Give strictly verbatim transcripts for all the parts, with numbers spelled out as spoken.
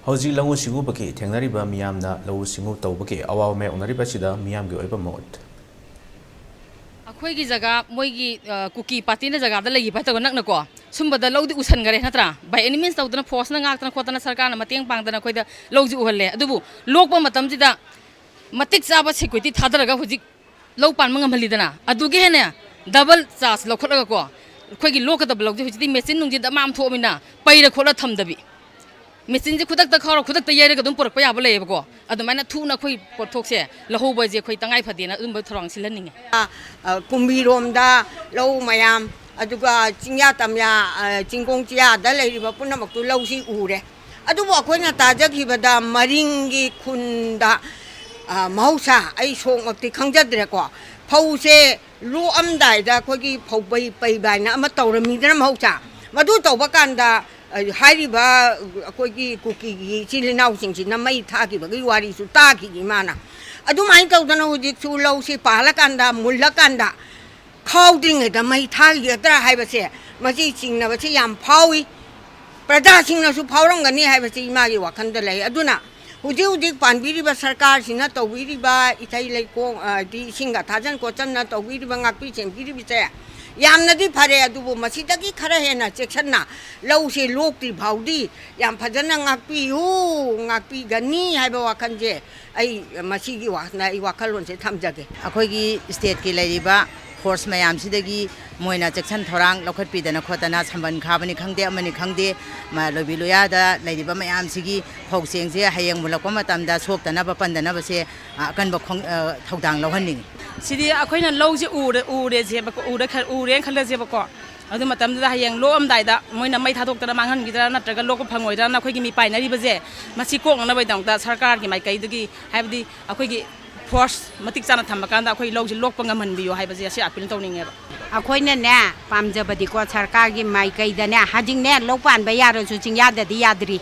ꯍꯧꯖꯤꯛ ꯂꯧꯎ ꯁꯤꯡꯎꯕꯒꯤ ꯊꯦꯡꯅꯔꯤꯕ ꯃꯤꯌꯥꯝꯅ ꯂꯧꯎ ꯁꯤꯡꯎ ꯇꯧꯕꯒꯤ ꯑꯋꯥꯕ ꯃꯥꯌꯣꯛꯅꯔꯤꯕ ꯑꯁꯤꯗ ꯃꯤꯌꯥꯝꯒꯤ ꯑꯣꯏꯕ ꯃꯣꯠ꯫ ꯑꯩꯈꯣꯏꯒꯤ ꯖꯒꯥ, ꯃꯣꯏꯒꯤ, ꯑ, ꯀꯨꯀꯤ ꯄꯥꯔꯇꯤꯅ ꯖꯒꯥꯗ ꯂꯩꯈꯤꯕ ꯍꯥꯏꯇꯥꯔꯦ, ꯅꯛꯅꯀꯣ, ꯁꯨꯝꯕꯗ ꯂꯧꯗꯤ ꯎꯁꯟꯈꯔꯦ ꯅꯠꯇ꯭ꯔꯥ? By any means ꯇꯧꯗꯅ, force ꯅ ꯉꯥꯛꯇꯅ ꯈꯣꯠꯇꯅ, ꯁꯔꯀꯥꯔꯅ ꯃꯇꯦꯡ ꯄꯥꯡꯗꯅ ꯑꯩꯈꯣꯏꯗ ꯂꯧꯁꯤ ꯎꯍꯜꯂꯦ꯫ ꯑꯗꯨꯕꯨ ꯂꯣꯛꯄ ꯃꯇꯝꯁꯤꯗ ꯃꯇꯤꯛ ꯆꯥꯕ security ꯊꯥꯗꯔꯒ ꯍꯧꯖꯤꯛ ꯂꯧ ꯄꯥꯟꯕ ꯉꯝꯍꯜꯂꯤꯗꯅ, ꯑꯗꯨꯒꯤ ꯍꯦꯟꯅ double charge ꯂꯧꯈꯠꯂꯒꯀꯣ, ꯑꯩꯈꯣꯏꯒꯤ ꯂꯣꯛꯀꯗꯕ ꯂꯧꯁꯦ ꯍꯧꯖꯤꯛꯇꯤ ꯃꯦꯆꯤꯟ ꯅꯨꯡꯆꯤꯟ ꯗꯃꯥ ꯑꯃ ꯊꯣꯛꯑꯃꯤꯅ ꯄꯩꯔ ꯈꯣꯠꯂ ꯊꯝꯗꯕꯤ, ꯃꯦꯆꯤꯟꯁꯦ ꯈꯨꯗꯛꯇ ꯈꯥꯎꯔ ꯈꯨꯗꯛꯇ ꯌꯩꯔꯒ ꯑꯗꯨꯝ ꯄꯨꯔꯛꯄ ꯌꯥꯕ ꯂꯩꯌꯦꯕꯀꯣ꯫ ꯑꯗꯨꯃꯥꯏꯅ ꯊꯨꯅ ꯑꯩꯈꯣꯏ ꯄꯣꯠꯊꯣꯛꯁꯦ ꯂꯧꯍꯧꯕꯁꯦ ꯑꯩꯈꯣꯏ ꯇꯉꯥꯏ ꯐꯗꯦꯅ ꯑꯗꯨꯝꯕ ꯊꯧꯔꯥꯡ ꯁꯤꯜꯍꯟꯅꯤꯡꯉꯤ꯫ ꯑ, ꯀꯨꯝꯕꯤꯔꯣꯝꯗ ꯂꯧ ꯃꯌꯥꯝ, ꯑꯗꯨꯒ ꯆꯤꯡꯌꯥ ꯇꯝꯌꯥ, ꯑ, ꯆꯤꯡꯈꯣꯡ ꯆꯤꯌꯥꯗ ꯂꯩꯔꯤꯕ ꯄꯨꯝꯅꯃꯛꯇꯨ ꯂꯧꯁꯤ ꯎꯔꯦ꯫ ꯑꯗꯨꯕꯨ ꯑꯩꯈꯣꯏꯅ ꯇꯥꯖꯈꯤꯕꯗ ꯃꯔꯤꯡꯒꯤ ꯈꯨꯟꯗ, ꯑ, ꯃꯍꯧꯁꯥ ꯑꯩ ꯁꯣꯛꯃꯛꯇꯤ ꯈꯪꯖꯗ꯭ꯔꯦꯀꯣ, ꯐꯧꯁꯦ ꯂꯣꯛꯑꯝꯗꯥꯏꯗ ꯑꯩꯈꯣꯏꯒꯤ ꯐꯧ ꯄꯩ-, ꯄꯩꯕ ꯍꯥꯏꯅ ꯑꯃ ꯇꯧꯔꯝꯃꯤꯗꯅ ꯃꯍꯧꯁꯥ꯫ ꯃꯗꯨ ꯇꯧꯕ ꯀꯥꯟꯗ, ꯑ, ꯍꯥꯏꯔꯤꯕ ꯑꯩꯈꯣꯏꯒꯤ ꯀꯨꯀꯤꯒꯤ ꯏꯆꯤꯜ ꯏꯅꯥꯎꯁꯤꯡꯁꯤꯅ ꯃꯩ ꯊꯥꯈꯤꯕꯒꯤ ꯋꯥꯔꯤꯁꯨ ꯇꯥꯈꯤꯒꯤ ꯏꯃꯥꯅ꯫ ꯑꯗꯨꯃꯥꯏꯅ ꯇꯧꯗꯅ ꯍꯧꯖꯤꯛꯁꯨ ꯂꯧꯁꯤ ꯄꯥꯜꯂꯀꯥꯟꯗ, ꯃꯨꯜꯂꯀꯥꯟꯗ ꯈꯥꯎꯗ꯭ꯔꯤꯉꯩꯗ ꯃꯩ ꯊꯥꯈꯤꯒꯗ꯭ꯔꯥ ꯍꯥꯏꯕꯁꯦ, ꯃꯁꯤ ꯆꯤꯡꯅꯕꯁꯤ ꯌꯥꯝ ꯐꯥꯎꯏ꯫ ꯄ꯭ꯔꯖꯥꯁꯤꯡꯅꯁꯨ ꯐꯥꯎꯔꯝꯒꯅꯤ ꯍꯥꯏꯕꯁꯤ ꯏꯃꯥꯒꯤ ꯋꯥꯈꯜꯗ ꯂꯩ꯫ ꯑꯗꯨꯅ ꯍꯧꯖꯤꯛ ꯍꯧꯖꯤꯛ ꯄꯥꯟꯕꯤꯔꯤꯕ ꯁꯔꯀꯥꯔꯁꯤꯅ ꯇꯧꯕꯤꯔꯤꯕ ꯏꯊꯩ ꯂꯩꯈꯣꯡ, ꯑꯗꯤ ꯏꯁꯤꯡꯒ ꯊꯥꯖꯟ ꯈꯣꯠꯆꯟꯅ ꯇꯧꯕꯤꯔꯤꯕ, ꯉꯥꯛꯄꯤ ꯁꯦꯟꯕꯤꯔꯤꯕꯁꯦ ꯌꯥꯝꯅꯗꯤ ꯐꯔꯦ꯫ ꯑꯗꯨꯕꯨ ꯃꯁꯤꯗꯒꯤ ꯈꯔ ꯍꯦꯟꯅ ꯆꯦꯛꯁꯤꯟꯅ ꯂꯧꯁꯤ ꯂꯣꯛꯇ꯭ꯔꯤ ꯐꯥꯎꯗꯤ ꯌꯥꯝ ꯐꯖꯅ ꯉꯥꯛꯄꯤꯌꯨ, ꯉꯥꯛꯄꯤꯒꯅꯤ ꯍꯥꯏꯕ ꯋꯥꯈꯜꯁꯦ ꯑꯩ ꯃꯁꯤꯒꯤ ꯋꯥ-, ꯑꯩ ꯋꯥꯈꯜꯂꯣꯟꯁꯦ ꯊꯝꯖꯒꯦ꯫ ꯑꯩꯈꯣꯏꯒꯤ state ꯀꯤ ꯂꯩꯔꯤꯕ force ꯃꯌꯥꯝꯁꯤꯗꯒꯤ ꯃꯣꯏꯅ ꯆꯦꯛꯁꯤꯟ ꯊꯧꯔꯥꯡ ꯂꯧꯈꯠꯄꯤꯗꯅ ꯈꯣꯠꯇꯅ, ꯁꯝꯕꯜ ꯈꯥꯕꯅꯤ ꯈꯪꯗꯦ, ꯑꯃꯅꯤ ꯈꯪꯗꯦ, ꯃ-, ꯂꯣꯏꯕꯤ ꯂꯣꯌꯥꯗ ꯂꯩꯔꯤꯕ ꯃꯌꯥꯝꯁꯤꯒꯤ ꯐꯧ ꯆꯦꯡꯁꯦ ꯍꯌꯦꯡ ꯃꯨꯜꯂꯛꯄ ꯃꯇꯝꯗ ꯁꯣꯛꯇꯅꯕ ꯄꯟꯗꯅꯕꯁꯦ, ꯑ, ꯑꯀꯟꯕ ꯈꯣꯡ-, ꯑ, ꯊꯧꯗꯥꯡ ꯂꯧꯍꯟꯅꯤꯡꯉꯤ꯫ ꯁꯤꯗꯤ ꯑꯩꯈꯣꯏꯅ ꯂꯧꯁꯦ ꯎꯔꯦ, ꯎꯔꯦꯁꯦꯕꯀꯣ, ꯎꯔꯦ ꯈ-, ꯎꯔꯦꯅ ꯈꯜꯂꯁꯦꯕꯀꯣ꯫ ꯑꯗꯨ ꯃꯇꯝꯗꯨꯗ ꯍꯌꯦꯡ ꯂꯣꯛꯑꯝꯗꯥꯏꯗ ꯃꯣꯏꯅ ꯃꯩ ꯊꯥꯗꯣꯛꯇꯅ ꯃꯥꯡꯍꯟꯈꯤꯗ꯭ꯔꯥ ꯅꯠꯇ꯭ꯔꯒ ꯂꯣꯛꯄ ꯐꯪꯉꯣꯏꯗ꯭ꯔꯥꯅ ꯑꯩꯈꯣꯏꯒꯤ ꯃꯤꯄꯥꯏꯅꯔꯤꯕꯁꯦ, ꯃꯁꯤ ꯀꯣꯛꯅꯅꯕꯒꯤꯗꯃꯛꯇ ꯁꯔꯀꯥꯔꯒꯤ ꯃꯥꯏꯀꯩꯗꯒꯤ, ꯍꯥꯏꯕꯗꯤ ꯑꯩꯈꯣꯏꯒꯤ force ꯃꯇꯤꯛ ꯆꯥꯅ ꯊꯝꯃꯀꯥꯟꯗ ꯑꯩꯈꯣꯏ ꯂꯧꯁꯤ ꯂꯣꯛꯄ ꯉꯝꯍꯟꯕꯤꯌꯨ ꯍꯥꯏꯕꯁꯦ ꯑꯁꯤ appeal ꯇꯧꯅꯤꯡꯉꯦꯕ꯫ ꯑꯩꯈꯣꯏꯅꯅꯦ, ꯄꯥꯝꯖꯕꯗꯤꯀꯣ, ꯁꯔꯀꯥꯔꯒꯤ ꯃꯥꯏꯀꯩꯗꯅꯦ, ꯍꯧꯖꯤꯛꯅꯦ ꯂꯧ ꯄꯥꯟꯕ ꯌꯥꯔꯁꯨ ꯆꯤꯡꯌꯥꯗꯗꯤ ꯌꯥꯗ꯭ꯔꯤ꯫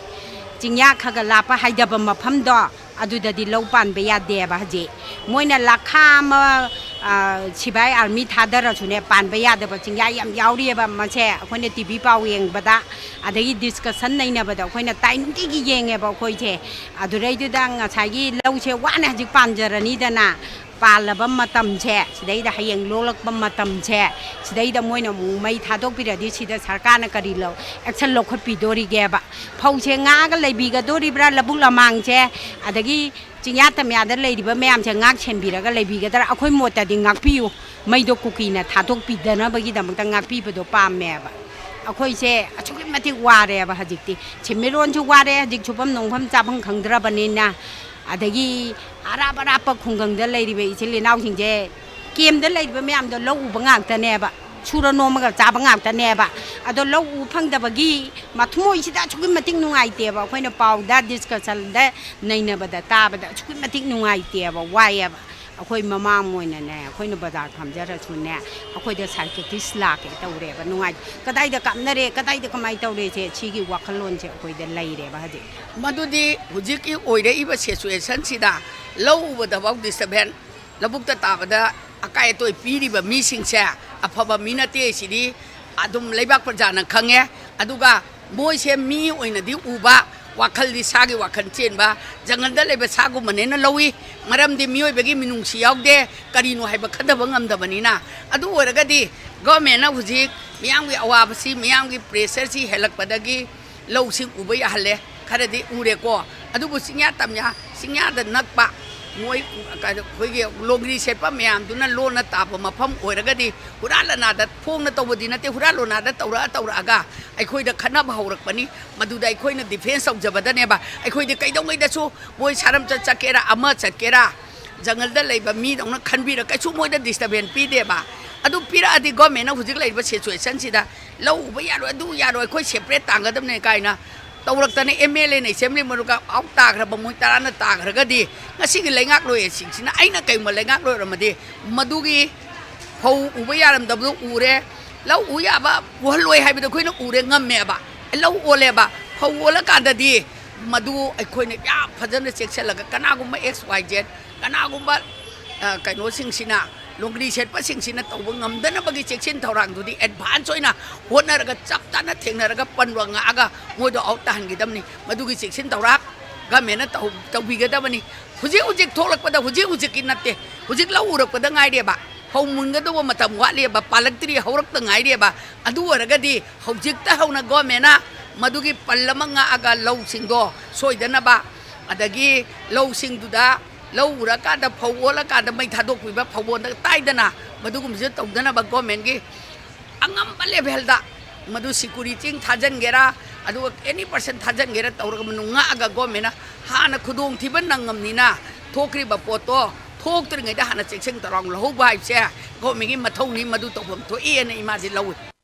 ꯆꯤꯡꯌꯥ ꯈꯔ ꯈꯔ ꯂꯥꯞꯄ ꯍꯥꯏꯊꯕ ꯃꯐꯝꯗꯣ, ꯑꯗꯨꯗꯗꯤ ꯂꯧ ꯄꯥꯟꯕ ꯌꯥꯗꯦꯕ꯫ ꯍꯧꯖꯤꯛ ꯃꯣꯏꯅ ꯂꯥꯈꯥ ꯑꯃ, ꯑ, ꯁꯤꯐꯥꯏ ꯑꯥꯔꯃꯤ ꯊꯥꯗꯔꯁꯨꯅꯦ, ꯄꯥꯟꯕ ꯌꯥꯗꯕ ꯆꯤꯡꯌꯥ ꯌꯥꯝ ꯌꯥꯎꯔꯤꯑꯕ꯫ ꯃꯁꯦ ꯑꯩꯈꯣꯏꯅ ꯇꯤ ꯚꯤ ꯄꯥꯎ ꯌꯦꯡꯕꯗ, ꯑꯗꯒꯤ ꯗꯤꯁꯀꯁꯟ ꯅꯩꯅꯕꯗ ꯑꯩꯈꯣꯏꯅ ꯇꯥꯏ, ꯅꯨꯡꯇꯤꯒꯤ ꯌꯦꯡꯉꯦꯕ ꯑꯩꯈꯣꯏꯁꯦ꯫ ꯑꯗꯨꯗꯩꯗꯨꯗ ꯉꯁꯥꯏꯒꯤ ꯂꯧꯁꯦ ꯋꯥꯅ ꯍꯧꯖꯤꯛ ꯄꯥꯟꯖꯔꯅꯤꯗꯅ, ꯄꯥꯜꯂꯕ ꯃꯇꯝꯁꯦ, ꯁꯤꯗꯩꯗ ꯍꯌꯦꯡ ꯂꯣꯛꯂꯛꯄ ꯃꯇꯝꯁꯦ, ꯁꯤꯗꯩꯗ ꯃꯣꯏꯅ ꯑꯃꯨꯛ ꯃꯩ ꯊꯥꯗꯣꯛꯄꯤꯔꯗꯤ ꯁꯤꯗ ꯁꯔꯀꯥꯔꯅ ꯀꯔꯤ ꯂꯧ, ꯑꯦꯛꯁꯟ ꯂꯧꯈꯠꯄꯤꯗꯣꯔꯤꯒꯦꯕ? ꯐꯧꯁꯦ ꯉꯥꯛꯑꯒ ꯂꯩꯕꯤꯒꯗꯣꯔꯤꯕ꯭ꯔꯥ ꯂꯧꯕꯨꯛ ꯂꯃꯥꯡꯁꯦ? ꯑꯗꯒꯤ ꯆꯤꯡꯌꯥ ꯇꯝꯌꯥꯗ ꯂꯩꯔꯤꯕ ꯃꯌꯥꯝꯁꯦ ꯉꯥꯛ ꯁꯦꯟꯕꯤꯔꯒ ꯂꯩꯕꯤꯒꯗ꯭ꯔꯥ? ꯑꯩꯈꯣꯏ ꯃꯣꯠꯇꯗꯤ ꯉꯥꯛꯄꯤꯌꯨ, ꯃꯩꯗꯣ ꯀꯨꯀꯤꯅ ꯊꯥꯗꯣꯛꯄꯤꯗꯅꯕꯒꯤꯗꯃꯛꯇ ꯉꯥꯛꯄꯤꯕꯗꯣ ꯄꯥꯝꯃꯦꯕ꯫ ꯑꯩꯈꯣꯏꯁꯦ ꯑꯁꯨꯛꯀꯤ ꯃꯇꯤꯛ ꯋꯥꯔꯦꯕ ꯍꯧꯖꯤꯛꯇꯤ꯫ ꯁꯦꯟꯃꯤꯠꯂꯣꯟꯁꯨ ꯋꯥꯔꯦ, ꯍꯧꯖꯤꯛ ꯁꯨꯐꯝ ꯅꯣꯡꯐꯝ ꯆꯥꯐꯝ ꯈꯪꯗ꯭ꯔꯕꯅꯤꯅ꯫ ꯑꯗꯒꯤ ꯑꯔꯥꯞ ꯑꯔꯥꯞꯄ ꯈꯨꯡꯒꯪꯗ ꯂꯩꯔꯤꯕ ꯏꯆꯤꯜ ꯏꯅꯥꯎꯁꯤꯡꯁꯦ, ꯀꯦꯝꯗ ꯂꯩꯔꯤꯕ ꯃꯌꯥꯝꯗꯣ ꯂꯧ ꯎꯕ ꯉꯥꯛꯇꯅꯦꯕ, ꯁꯨꯔ ꯅꯣꯝꯃꯒ ꯆꯥꯕ ꯉꯥꯛꯇꯅꯦꯕ꯫ ꯑꯗꯣ ꯂꯧ ꯎ ꯐꯪꯗꯕꯒꯤ ꯃꯊꯃꯣꯏꯁꯤꯗ ꯑꯁꯨꯛꯀꯤ ꯃꯇꯤꯛ ꯅꯨꯡꯉꯥꯏꯇꯦꯕ꯫ ꯑꯩꯈꯣꯏꯅ ꯄꯥꯎꯗ, ꯗꯤꯁꯀꯁꯟꯗ ꯅꯩꯅꯕꯗ, ꯇꯥꯕꯗ ꯑꯁꯨꯛꯀꯤ ꯃꯇꯤꯛ ꯅꯨꯡꯉꯥꯏꯇꯦꯕ, ꯋꯥꯏꯑꯦꯕ꯫ ꯑꯩꯈꯣꯏ ꯃꯃꯥ ꯑꯃ ꯑꯣꯏꯅꯅꯦ, ꯑꯩꯈꯣꯏꯅ ꯕꯖꯥꯔ ꯐꯝꯖꯔꯁꯨꯅꯦ, ꯑꯩꯈꯣꯏꯗ ꯁꯥꯏꯀꯤꯌꯥꯇ꯭ꯔꯤꯁ ꯂꯥꯛꯀꯦ ꯇꯧꯔꯦꯕ꯫ ꯅꯨꯡꯉꯥꯏ-, ꯀꯗꯥꯏꯗ ꯀꯥꯞꯅꯔꯦ, ꯀꯗꯥꯏꯗ ꯀꯃꯥꯏꯅ ꯇꯧꯔꯦꯁꯦ, ꯁꯤꯒꯤ ꯋꯥꯈꯜꯂꯣꯟꯁꯦ ꯑꯩꯈꯣꯏꯗ ꯂꯩꯔꯦꯕ ꯍꯧꯖꯤꯛ꯫ ꯃꯗꯨꯗꯤ ꯍꯧꯖꯤꯛꯀꯤ ꯑꯣꯏꯔꯛꯏꯕ ꯁꯤꯆꯨꯋꯦꯁꯟꯁꯤꯗ ꯂꯧ ꯎꯕꯗꯐꯥꯎ ꯗꯤꯁꯇꯔꯕꯦꯟꯁ, ꯂꯧꯕꯨꯛꯇ ꯇꯥꯕꯗ ꯑꯀꯥꯏ ꯑꯇꯣꯏ ꯄꯤꯔꯤꯕ ꯃꯤꯁꯤꯡꯁꯦ ꯑꯐꯕ ꯃꯤ ꯅꯠꯇꯦ꯫ ꯁꯤꯗꯤ ꯑꯗꯨꯝ ꯂꯩꯕꯥꯛ ꯄ꯭ꯔꯖꯥꯅ ꯈꯪꯉꯦ꯫ ꯑꯗꯨꯒ ꯃꯣꯏꯁꯦ ꯃꯤ ꯑꯣꯏꯅꯗꯤ ꯎꯕ, ꯋꯥꯈꯜꯗꯤ ꯁꯥꯒꯤ ꯋꯥꯈꯜ ꯆꯦꯟꯕ, ꯖꯪꯒꯜꯗ ꯂꯩꯕ ꯁꯥꯒꯨꯝꯕꯅꯦꯅ ꯂꯧꯏ꯫ ꯃꯔꯝꯗꯤ ꯃꯤꯑꯣꯏꯕꯒꯤ ꯃꯤꯅꯨꯡꯁꯤ ꯌꯥꯎꯗꯦ, ꯀꯔꯤꯅꯣ ꯍꯥꯏꯕ ꯈꯟꯊꯕ ꯉꯝꯗꯕꯅꯤꯅ꯫ ꯑꯗꯨ ꯑꯣꯏꯔꯒꯗꯤ ꯒꯣꯔꯃꯦꯟꯅ ꯍꯧꯖꯤꯛ ꯃꯤꯌꯥꯝꯒꯤ ꯑꯋꯥꯕꯁꯤ, ꯃꯤꯌꯥꯝꯒꯤ ꯄ꯭ꯔꯦꯁꯔꯁꯤ ꯍꯦꯜꯂꯛꯄꯗꯒꯤ ꯂꯧꯁꯤꯡ ꯎꯕ ꯌꯥꯍꯜꯂꯦ꯫ ꯈꯔꯗꯤ ꯎꯔꯦꯀꯣ꯫ ꯑꯗꯨꯕꯨ ꯆꯤꯡꯌꯥ ꯇꯝꯌꯥ, ꯆꯤꯡꯌꯥꯗ ꯅꯛꯄ, ꯃꯣꯏ ꯑꯩꯈꯣꯏꯒꯤ ꯂꯣꯡꯒ꯭ꯔꯤ ꯁꯦꯠꯄ ꯃꯌꯥꯝꯗꯨꯅ ꯂꯣꯟꯅ ꯇꯥꯕ ꯃꯐꯝ ꯑꯣꯏꯔꯒꯗꯤ, ꯍꯨꯔꯥꯟ ꯂꯅꯥꯗ ꯐꯣꯡꯅ ꯇꯧꯕꯗꯤ ꯅꯠꯇꯦ, ꯍꯨꯔꯥꯟ ꯂꯣꯅꯥꯗ ꯇꯧꯔꯛꯑ ꯇꯧꯔꯛꯑꯒ ꯑꯩꯈꯣꯏꯗ ꯈꯠꯅꯕ ꯍꯧꯔꯛꯄꯅꯤ꯫ ꯃꯗꯨꯗ ꯑꯩꯈꯣꯏꯅ ꯗꯤꯐꯦꯟꯁ ꯇꯧꯖꯕꯗꯅꯦꯕ꯫ ꯑꯩꯈꯣꯏꯗꯤ ꯀꯩꯗꯧꯉꯩꯗꯁꯨ ꯃꯣꯏ ꯁꯥꯔꯝꯆꯠ ꯆꯠꯀꯦꯔꯥ, ꯑꯃ ꯆꯠꯀꯦꯔꯥ, ꯖꯪꯒꯜꯗ ꯂꯩꯕ ꯃꯤꯗꯧꯅ ꯈꯟꯕꯤꯔ ꯀꯩꯁꯨ ꯃꯣꯏꯗ ꯗꯤꯁꯇꯔꯕꯦꯟꯁ ꯄꯤꯗꯦꯕ꯫ ꯑꯗꯨ ꯄꯤꯔꯛꯑꯗꯤ ꯒꯣꯔꯃꯦꯟꯅ ꯍꯧꯖꯤꯛ ꯂꯩꯔꯤꯕ ꯁꯤꯆꯨꯋꯦꯁꯟꯁꯤꯗ ꯂꯧ ꯎꯕ ꯌꯥꯔꯣꯏ, ꯑꯗꯨ ꯌꯥꯔꯣꯏ, ꯑꯩꯈꯣꯏ ꯁꯦꯄꯔꯦꯠ ꯇꯥꯡꯒꯗꯕꯅꯦ ꯀꯥꯏꯅ ꯇꯧꯔꯛꯇꯅ ꯑꯦꯝ ꯑꯦꯜ ꯑꯦꯅ ꯑꯦꯁꯦꯝꯕ꯭ꯂꯤ ꯃꯅꯨꯡꯗ ꯑꯥꯎꯠ ꯇꯥꯈ꯭ꯔꯕ ꯃꯣꯏ ꯇꯔꯥꯅ ꯇꯥꯈ꯭ꯔꯒꯗꯤ ꯉꯁꯤꯒꯤ ꯂꯩꯉꯥꯛꯂꯣꯏꯁꯤꯡꯁꯤꯅ, ꯑꯩꯅ ꯀꯩꯒꯨꯝꯕ ꯂꯩꯉꯥꯛꯂꯣꯏ ꯑꯣꯏꯔꯝꯃꯗꯤ ꯃꯗꯨꯒꯤ ꯐꯧ ꯎꯕ ꯌꯥꯔꯝꯗꯕꯗꯨ ꯎꯔꯦ, ꯂꯧ ꯎ ꯌꯥꯕ ꯎꯍꯜꯂꯣꯏ ꯍꯥꯏꯕꯗꯣ ꯑꯩꯈꯣꯏꯅ ꯎꯔꯦ, ꯉꯝꯃꯦꯕ, ꯂꯧ ꯑꯣꯜꯂꯦꯕ꯫ ꯐꯧ ꯑꯣꯜꯂꯀꯥꯟꯗꯗꯤ ꯃꯗꯨ ꯑꯩꯈꯣꯏꯅ ꯌꯥꯝ ꯐꯖꯅ ꯆꯦꯛꯁꯤꯜꯂꯒ, ꯀꯅꯥꯒꯨꯝꯕ ꯑꯦꯛꯁ ꯋꯥꯏ ꯖꯦꯠ, ꯀꯅꯥꯒꯨꯝꯕ, ꯑ, ꯀꯩꯅꯣꯁꯤꯡꯁꯤꯅ, ꯂꯣꯡꯒ꯭ꯔꯤ ꯁꯦꯠꯄꯁꯤꯡꯁꯤꯅ ꯇꯧꯕ ꯉꯝꯗꯅꯕꯒꯤ ꯆꯦꯛꯁꯤꯟ ꯊꯧꯔꯥꯡꯗꯨꯗꯤ advance ꯑꯣꯏꯅ ꯍꯣꯠꯅꯔꯒ, ꯆꯞ ꯆꯥꯅ ꯊꯦꯡꯅꯔꯒ, ꯄꯟꯕ ꯉꯥꯛꯑꯒ ꯃꯣꯏꯗꯣ out ꯇꯥꯍꯟꯒꯗꯕꯅꯤ꯫ ꯃꯗꯨꯒꯤ ꯆꯦꯛꯁꯤꯟ ꯊꯧꯔꯥꯡ government ꯅ ꯇꯧ-, ꯇꯧꯕꯤꯒꯗꯕꯅꯤ꯫ ꯍꯧꯖꯤꯛ ꯍꯧꯖꯤꯛ ꯊꯣꯛꯂꯛꯄꯗ, ꯍꯧꯖꯤꯛ ꯍꯧꯖꯤꯛꯀꯤ ꯅꯠꯇꯦ, ꯍꯧꯖꯤꯛ ꯂꯧ ꯎꯔꯛꯄꯗ ꯉꯥꯏꯔꯤꯑꯕ, ꯐꯧ ꯃꯨꯟꯒꯗꯧꯕ ꯃꯇꯝ ꯋꯥꯠꯂꯤꯑꯕ, ꯄꯥꯜꯂꯛꯇ꯭ꯔꯤ, ꯍꯧꯔꯛꯇ ꯉꯥꯏꯔꯤꯑꯕ꯫ ꯑꯗꯨ ꯑꯣꯏꯔꯒꯗꯤ ꯍꯧꯖꯤꯛꯇ ꯍꯧꯅ government ꯅ ꯃꯗꯨꯒꯤ ꯄꯜ ꯑꯃ ꯉꯥꯛꯑꯒ ꯂꯧꯁꯤꯡꯗꯣ ꯁꯣꯏꯗꯅꯕ, ꯑꯗꯒꯤ ꯂꯧꯁꯤꯡꯗꯨꯗ ꯂꯧ ꯎꯔꯀꯥꯟꯗ, ꯐꯧ ꯑꯣꯜꯂꯀꯥꯟꯗ ꯃꯩ ꯊꯥꯗꯣꯛꯄꯤꯕ, ꯐꯧꯑꯣꯟꯗ ꯇꯥꯏꯗꯅ, ꯃꯗꯨꯒꯨꯝꯕꯁꯨ ꯇꯧꯗꯅꯕ government ꯀꯤ ꯑꯉꯝꯕ level ꯗ ꯃꯗꯨ security ꯊꯥꯖꯤꯟꯒꯦꯔꯥ, ꯑꯗꯨꯒ any person ꯊꯥꯖꯤꯟꯒꯦꯔꯥ ꯇꯧꯔꯒ ꯃꯗꯨ ꯉꯥꯛꯑꯒ government ꯅ ꯍꯥꯟꯅ ꯈꯨꯗꯣꯡꯊꯤꯕ ꯅꯪꯉꯝꯅꯤꯅ ꯊꯣꯛꯈ꯭ꯔꯤꯕ ꯄꯣꯠꯇꯣ ꯊꯣꯛꯇ꯭ꯔꯤꯉꯩꯗ ꯍꯥꯟꯅ ꯆꯦꯛꯁꯤꯟ ꯊꯧꯔꯥꯡ ꯂꯧꯍꯧꯕ ꯍꯥꯏꯕꯁꯦ government ꯀꯤ ꯃꯊꯧꯅꯤ, ꯃꯗꯨ ꯇꯧꯐꯝ ꯊꯣꯛꯏꯅ ꯏꯃꯥꯁꯦ ꯂꯧꯏ꯫